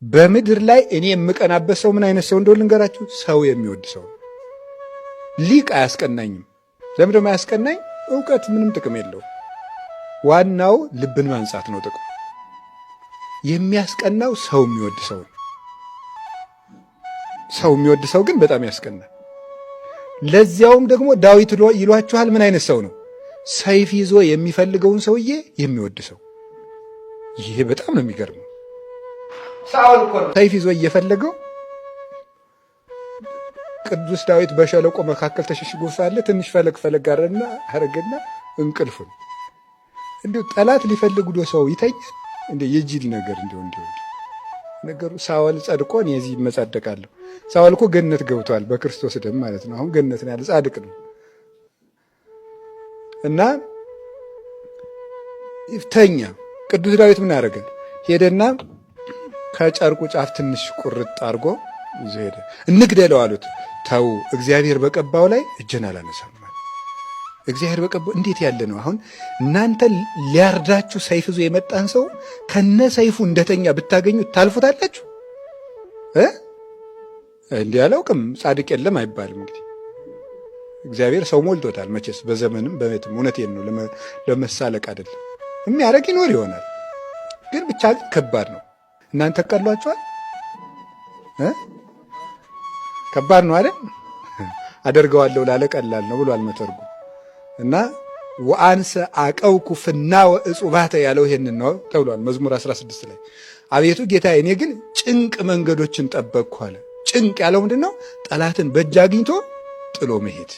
በምድር ላይ እኔ የምቀናበት ሰው ምን አይነት ሰው እንደሆነ ልንገራችሁ። ሰው የሚወድ ሰው። ሊቅ አያስቀናኝም። ለምን ደግሞ አያስቀናኝ? እውቀት ምንም ጥቅም የለው። ዋናው ልብን ማንጻት ነው ጥቅሙ። የሚያስቀናው ሰው የሚወድ ሰው ነው። ሰው የሚወድ ሰው ግን በጣም ያስቀናል። ለዚያውም ደግሞ ዳዊት ይሏችኋል። ምን አይነት ሰው ነው? ሰይፍ ይዞ የሚፈልገውን ሰውዬ የሚወድ ሰው። ይሄ በጣም ነው የሚገርመው። ሰይፍ ይዞ እየፈለገው ቅዱስ ዳዊት በሸለቆ መካከል ተሸሽጎ ሳለ ትንሽ ፈለግ ፈለግ አረና አረገና እንቅልፉን እንዲሁ ጠላት ሊፈልግ ዶ ሰው ይተኛል እንደ የጅል ነገር እንዲሁ እንዲሁ ነገሩ። ሳኦል ጸድቆ እኔ እዚህ እመጻደቃለሁ። ሳኦል እኮ ገነት ገብቷል በክርስቶስ ደም ማለት ነው። አሁን ገነት ነው ያለ ጻድቅ ነው እና ተኛ። ቅዱስ ዳዊት ምን አደረገ? ሄደና ከጨርቁ ጫፍ ትንሽ ቁርጥ አድርጎ ይዞ ሄደ። እንግደለው አሉት። ተው፣ እግዚአብሔር በቀባው ላይ እጄን አላነሳም። እግዚአብሔር በቀባው እንዴት ያለ ነው! አሁን እናንተ ሊያርዳችሁ ሰይፍ ይዞ የመጣን ሰው ከነ ሰይፉ እንደተኛ ብታገኙ ታልፉታላችሁ? እንዲህ አላውቅም። ጻድቅ የለም አይባልም። እንግዲህ እግዚአብሔር ሰው ሞልቶታል መቼስ በዘመንም በቤትም። እውነቴን ነው፣ ለመሳለቅ አይደለም። የሚያደርግ ይኖር ይሆናል፣ ግን ብቻ ግን ከባድ ነው። እናንተ ቀሏችኋል። ከባድ ነው አይደል? አደርገዋለሁ ላለ ቀላል ነው ብሏል መተርጉም። እና ወአንሰ አቀውኩ ፍናወ እጹባተ ያለው ይሄንን ነው ተብሏል መዝሙር 16 ላይ። አቤቱ ጌታ እኔ ግን ጭንቅ መንገዶችን ጠበቅኩ አለ። ጭንቅ ያለው ምንድን ነው? ጠላትን በእጅ አግኝቶ ጥሎ መሄድ።